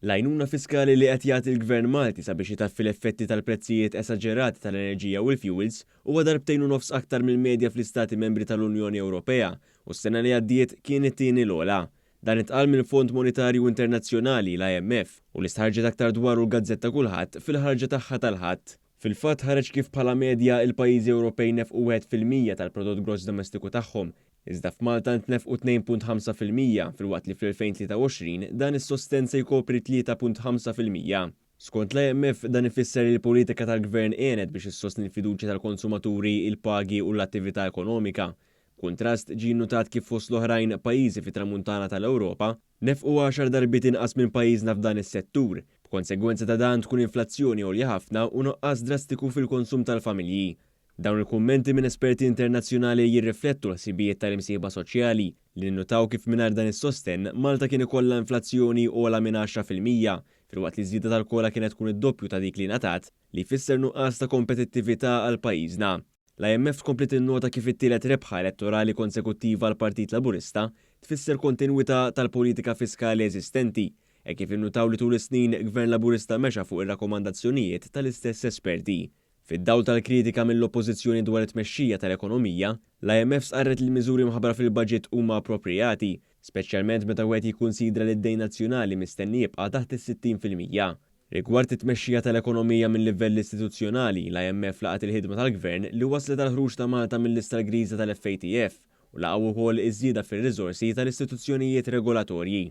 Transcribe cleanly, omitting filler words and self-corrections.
L-għajnuna fiskali li qed jagħti l-Gvern Malti sabiex itaffi l-effetti tal-prezzijiet esaġerati tal-enerġija u l-fjuwils huwa darbtejn u nofs aktar mill-medja fl-Istati Membri tal-Unjoni Ewropea u s-sena li għaddiet kien it-tieni l-ogħla. Dan intqal mill-Fond Monetarju Internazzjonali, l-IMF, u li stħarrġet aktar dwaru l-gazzetta Kullħadd fil-ħarġa tagħha tal-Ħadd. Fil-fatt ħareġ kif bħala medja il-pajjiżi Ewropej nefqu 1% tal-prodott gross domestiku tagħhom, iżda f'Malta ntnefqu 2.5% filwaqt li fl-2023 dan is-sostenn se jkopri 3.5%. Skont l-IMF dan ifisser li l-politika tal-Gvern għenet biex issostni l-fiduċja tal-konsumaturi, il-pagi u l-attività ekonomika. B'kuntrast, ġie nnutat kif fost l-oħrajn pajjiżi fit-Tramuntana tal-Ewropa nefqu għaxar darbiet inqas minn pajjiżna f'dan is-settur, b'konsegwenza ta' dan tkun inflazzjoni għolja ħafna u nuqqas drastiku fil-konsum tal-familji. Dawn il-kummenti minn esperti internazzjonali jirriflettu l-ħsibijiet tal-imsieħba soċjali, li nnutaw kif mingħajr dan is-sostenn, Malta kien ikollha inflazzjoni ogħla minn 10%, filwaqt li ż-żieda tal-COLA kienet tkun id-doppju ta' dik li ngħatat, li jfisser nuqqas ta' kompetittività għal pajjiżna. L-IMF tkompli tinnota kif it-tielet rebħa elettorali konsekuttiva għall-Partit Laburista tfisser kontinwità tal-politika fiskali eżistenti, hekk kif innutaw li tul is-snin Gvern Laburista mexa fuq ir-rakkomandazzjonijiet tal-istess esperti. Fid-dawl tal-kritika mill-Oppożizzjoni dwar it-tmexxija tal-ekonomija, l-IMF stqarret li l-miżuri mħabbra fil-Budget huma approprijati, speċjalment meta wieħed jikkunsidra li d-dejn nazzjonali mistenni jibqa' taħt is-60%. Rigward it-tmexxija tal-ekonomija minn livell istituzzjonali, l-IMF laqgħet il-ħidma tal-Gvern li wasslet għall-ħruġ ta' Malta mil-lista l-griża tal-FATF u laqgħu wkoll iż-żieda fir-riżorsi tal-istituzzjonijiet regolatorji.